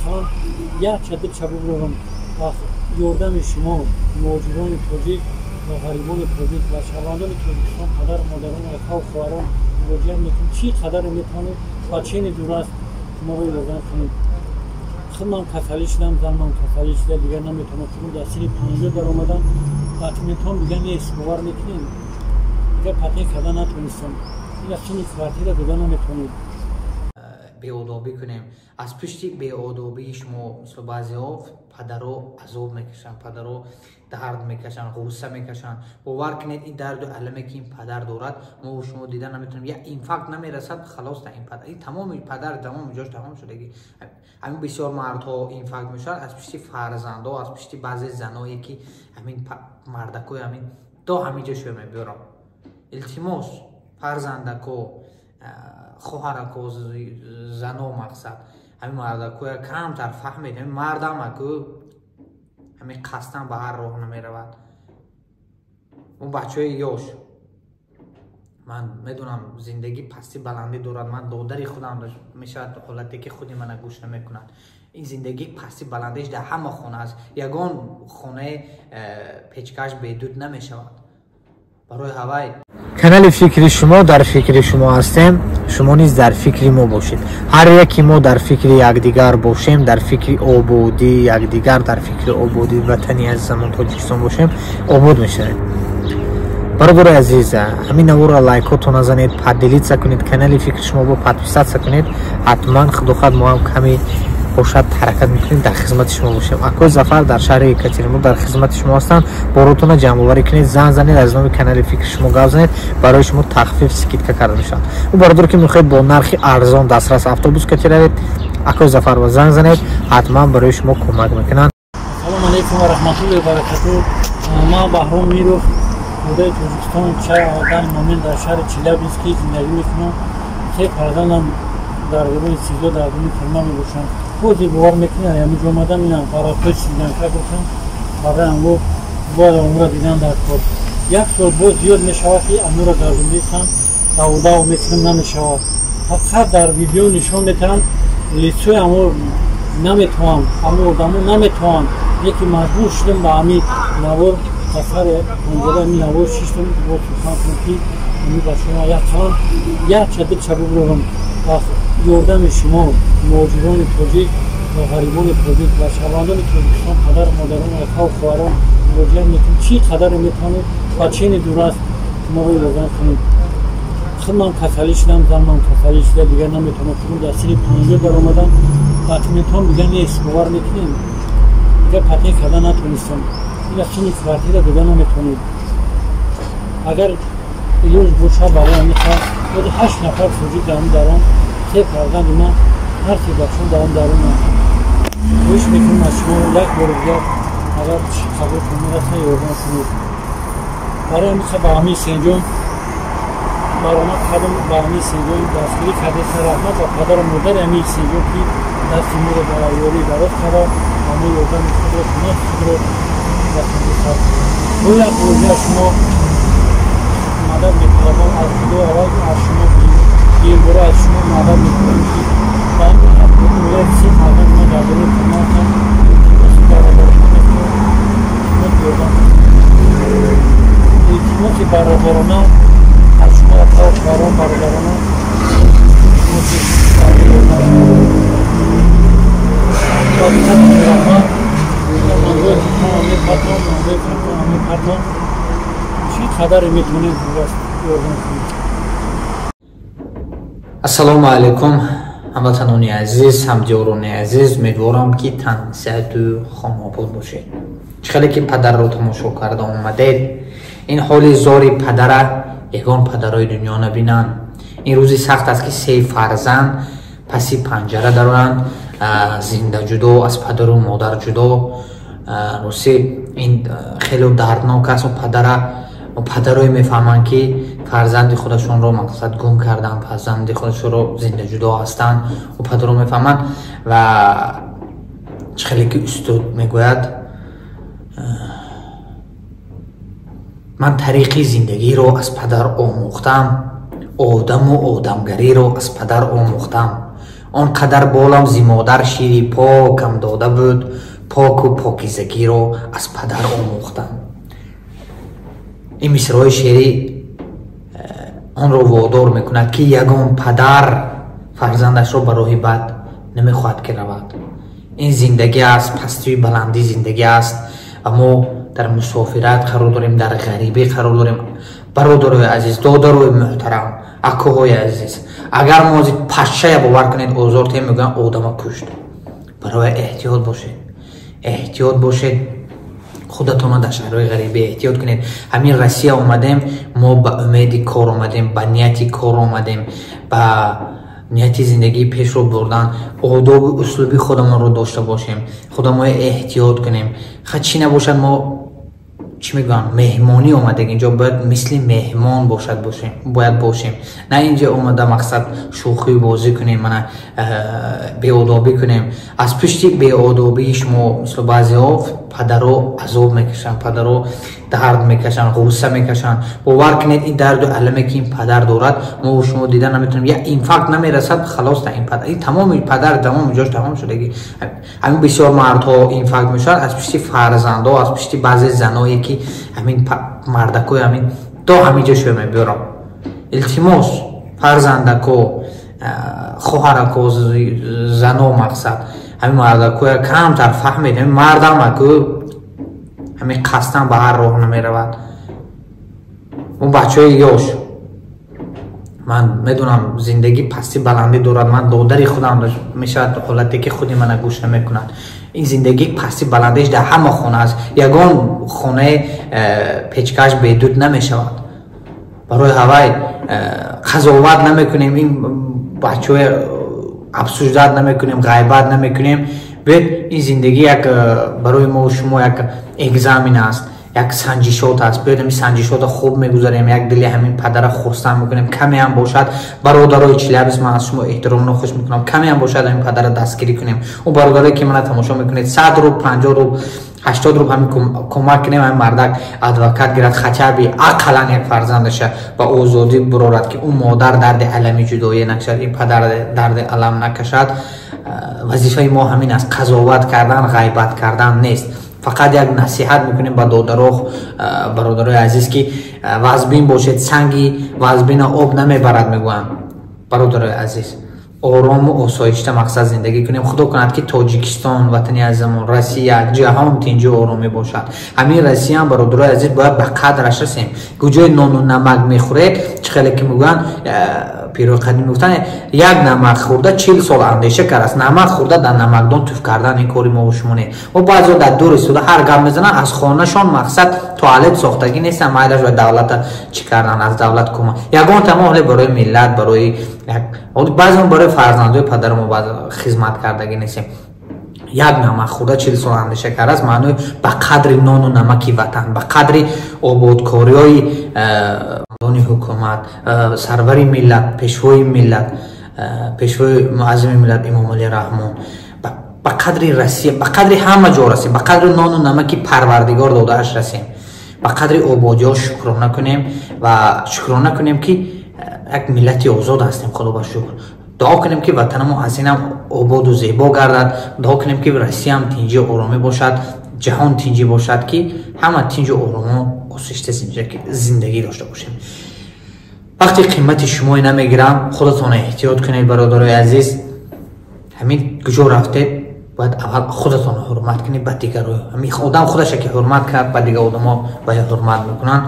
ақаллан як чадирча бубурорам. Ба ёрдами шумо, муҳоҷирони тоҷик ва ғарибони тоҷик ва шаҳрвандони Тоҷикистон, падару модарон, акаву хоҳарон муроҷиат мекунем. Чӣ қадаре метавонед ба чени дураст шуморо ёрдам кунед. Худман касалӣ шудам, занман касалӣ шуда, дигар наметавонам. Худм дар синни 50 даромадам, документҳом дигар нест, бовар мекунем, дигар патент карда натонистам. Ина синни квартира дода наметавонед. Беодобӣ кунем. Аз пушти беодобии шумо мисол баъзеҳо падаро азоб мекашанд, падаро дард мекашанд, ғусса мекашанд. Бовар кунед, ин дарду аламе ки ин падар дорад, мо шумо дида наметавонем. Як инфаркт намерасад, халос ин падар, ин тамоми падар тамоми ҷош тамом шудагӣ. Ҳамин бисёр мардҳо инфаркт мешаванд аз пушти фарзандҳо, аз пушти баъзе заное ки ҳамин мардакои ҳамин то ҳамин ҷо шуя мебиёрам. Илтимос, фарзандако, хоҳарако, зано, мақсад ҳамин мардакоя камтар фаҳмед. Ҳамин мардам аку ҳамин қасдан ба ҳар роҳ намеравад. Он бачаҳои ёш, ман медонам, зиндагӣ пасти баландӣ дорад. Ман додари худам мешавад ҳолате ки худи мана гӯш намекунад. Ин зиндагӣ пасти баландиш дар ҳама хона аст. Ягон хонаи печкаш бедуд намешавад. Барои ҳавай канали фикри шумо, дар фикри шумо ҳастем, шумо низ дар фикри мо бошед. Ҳар яке мо дар фикри якдигар бошем, дар фикри ободии якдигар, дар фикри ободии ватани азизамон Тоҷикистон бошем, обод мешавем. Бародари азиз, ҳамин наворро лайкотон назанед, поделиться кунед, канали фикри шумо бо подписаться кунед. Ҳатман худохоҳад мо ҳам каме бошад ҳаракат мекунем, дар хизмати шумо бошем. Акои Зафар дар шаҳри Екатеринбург дар хизмати шумо ҳастанд. Боротона ҷамъоварӣ кунед, занг занед, аз номи канали фикри шумо гап занед, барои шумо тахфиф, скидка карда мешавад. Ӯ бародаре ки мехоҳед бо нархи арзон дастрас автобус кати равед, акои Зафарро занг занед, ҳатман барои шумо кӯмак мекунанд. Ассалому алайкум ва раҳматуллоҳи ва баракатуҳ. Ман Баҳром Миров, зодаи Тоҷикистон, дар момент дар шаҳри Челябинск зиндагӣ мекунам. Се фарзандам дар гурӯҳи СИЗО, дар гурӯҳи тюрьма мебошанд. Бозе бовар мекунед, ҳамин ҷо омадам, инам парафои сиданка гуфтам, барои амво бояд онро дидан дар кор. Як сол боз зиёд мешавад ки амуро гардондистам, давудав мекунам, намешавад. Фақат дар видео нишон метаҳам, лицои амо наметавонам, амо одамо наметавонам, яке маҷбур шудам ба ҳамин навор, ба сари панҷара ҳамин навор шиштам, бо сухан кунам ки ҳамин ба шумо як қалам як чадирча бубурорам. Ба ёрдами шумо, муҳоҷирони тоҷик ва ғарибони тоҷик ва шаҳрвандони Тоҷикистон, падару модарон, акаву хоҳарон муроҷиат мекунем. Чӣ қадаре метавонед ба чени дураст шуморо ёрдам кунед. Худман касалӣ шудам, занман касалӣ шуда, дигар наметавонам. Худм дар синни 50 даромадам, документҳом дигар нест, бовар мекунем, дигар патент карда натонистам. Ина синни квартира дода наметавонед. Агар илоҷ бошад барои ҳамин 8 нафар тоҷик дар он дарон, се фарзанди ман, ҳар се бачаам дар он дарон. Хоҳиш мекунам аз шумо як бори дигар, агар қабултон мерасад, ёрдам кунед. Барои ҳамин ба ҳамин Сенҷон баромад кардам, ба ҳамин Сенҷон дастгирӣ кардеса. Раҳмат ба падару модари ҳамин Сенҷон ки дасти моро ба ёрӣ дароз карда ва мо ёрдами худро, кӯмаки худро расонида. Бо як бори дигар шумо мадад металабам, аз Худо аввал аз шумо, дигар аз шумо мадад металабам ки се фарзанди ман дар дорои тюрьма ҳастанд. Илтимоси бародарона аз шумо, акаву хоҳарон, бародарона, мепартом, чӣ қадаре метавонед ёрдам кунед. Ассалому алайкум, ҳамватанони азиз, ҳамдиёрони азиз. Умедворам ки тансиҳату хонобод бошед. Чӣ хеле ки падарро тамошо карда омадед, ин ҳоли зори падара ягон падарои дунё набинанд. Ин рӯзи сахт аст ки се фарзанд паси панҷара дароянд, зинда ҷудо, аз падару модар ҷудо. Рости ин хеле дарднок аст. Падара падарое мефаҳманд ки фарзанди худашонро мақсад гум карданд, фарзанди худашонро зинда ҷудо ҳастанд. Ӯ падаро мефаҳманд. Ва чӣ хеле ки устод мегӯяд, ман тариқи зиндагиро аз падар омӯхтам, одаму одамгариро аз падар омӯхтам, Он қадар болам зи модар шири покам дода буд, поку покизагиро аз падар омӯхтам. Ин мисраҳои шеърӣ онро водор мекунад, ки ягон падар фарзандашро ба роҳи бад намехоҳад ки равад. Ин зиндагӣ аст, пастию баландӣ зиндагӣ аст ва мо дар мусофират қарор дорем, дар ғарибӣ қарор дорем. Бародарои азиз, додарои муҳтарам, акоҳои азиз, агар мо ози пашшая бовар кунед озор тем, мегӯянд одама кушт. Барои эҳтиёт бошед, эҳтиёт бошед, худатонро дар шаҳрҳои ғарибӣ эҳтиёт кунед. Ҳамин Россия омадем, мо ба умеди кор омадем, ба нияти кор омадем, ба нияти зиндагии пешро бурдан. Одобу услуби худамонро дошта бошем, худаморо эҳтиёт кунем. Ха, чӣ набошад, мо чӣ мегӯям, меҳмонӣ омадем инҷо, бояд мисли меҳмон бошад бошем, бояд бошем. На инҷо омада мақсад шӯхию бозӣ кунем, мана беодобӣ кунем. Аз пушти беодобии шумо мисли баъзеҳо падаро азоб мекашанд, падаро дард мекашанд, ғусса мекашанд. Бовар кунед, ин дарду аламе ки ин падар дорад, мо шумо дида наметавонем. Як инфаркт намерасад, халос, ин падар, ин тамоми падар тамоми ҷош тамом шудагӣ. Ҳамин бисёр мардҳо инфаркт мешаванд аз пушти фарзандҳо, аз пушти баъзе заное ки ҳамин мардакои ҳамин то ҳамин ҷо шуя мебиёрам. Илтимос, фарзандако, хоҳарако, зано, мақсад ҳамин мардакоя камтар фаҳмед. Ҳамин мардам аку ҳамин қасдан ба ҳар роҳ намеравад. Он бачаҳои ёш, ман медонам, зиндагӣ пасти баландӣ дорад. Ман додари худам мешавад ҳолате ки худи мана гӯш намекунад. Ин зиндагӣ пасти баландиш дар ҳама хона аст. Ягон хонаи печкаш бедуд намешавад. Барои ҳавай қазоват намекунем, ин бачаҳои обсуждать намекунем, ғайбат намекунем. Биёед, ин зиндагӣ як барои мо шумо як экзамен аст, як санҷишот аст. Биёед, ҳамин санҷишотро хуб мегузарем, як дили ҳамин падара хурсанд мекунем, каме ҳам бошад. Бародарои Челябинск, ман аз шумо эҳтиромро хуш мекунам, каме ҳам бошад ҳамин падара дастгирӣ кунем. Он бародарое ки мана тамошо мекунед, 100 рубл, 50 рубл, 80 рубл ҳамин кӯмак кунем, ҳамин мардак адвокат гирад, хотя бы ақаллан як фарзандаша ба озодӣ бурорад, ки ӯ модар дарди алами ҷудоӣ накашад, ин падар дарди алам накашад. Вазифаи мо ҳамин аст, қазоват кардан, ғайбат кардан нест. Фақат як насиҳат мекунем ба додаро, бародарои азиз, ки вазбин бошед. Санги вазбина об намебарад, мегӯянд. Бародарои азиз, орому осоишта мақсад зиндагӣ кунем. Худо кунад, ки Тоҷикистон, ватани азизамон, Россия, ҷаҳон тинҷу оромӣ бошад. Ҳамин Россияам, бародарои азиз, бояд ба қадраш расем. Куҷои нону намак мехӯред, чӣ хеле ки мегӯянд, пирои қадим мегуфтанд, як намак хӯрда 40 сол андеша кардааст. Намак хӯрда дар намакдон туф кардан ин кори мо шумо не. Мо баъзеҳо дар дур истода ҳар гап мезананд, аз хонашон мақсад туалет сохтагӣ нестанд, майлаш ба давлата чӣ кардан, аз давлат кӯмак ягон тамо ҳоле барои миллат, барои баъзеҳо, барои фарзандои падару мо хизмат кардагӣ нестем. Як намак хӯрда 40 сол андеша кардааст, маънои ба қадри нону намаки ватан, ба қадри ободкориҳои ҳукумат, сарвари миллат, пешвои миллат, пешвои муаззами миллат Эмомалӣ Раҳмон, ба қадри Россия, ба қадри ҳама ҷо расем, ба қадри нону намаки Парвардигор додааш расем, ба қадри ободиҳо шукрона кунем ва шукрона кунем, ки як миллати озод ҳастем. Худо ба шукр. Дуо кунем, ки ватанамо аз инам ободу зебо гардад. Дуо кунем, ки Россиям тинҷи оромӣ бошад, ҷаҳон тинҷӣ бошад, ки ҳама тинҷу оромо осоишта зиндагӣ дошта бошем. Вақти қимати шумое намегирам, худатон эҳтиёт кунед, бародарои азиз. Ҳамин куҷо рафтед, бояд аввал худатонро ҳурмат кунед, ба дигаро. Ҳамин одам худаша ки ҳурмат кард, ба дигар одамо ба ҳурмат мекунанд.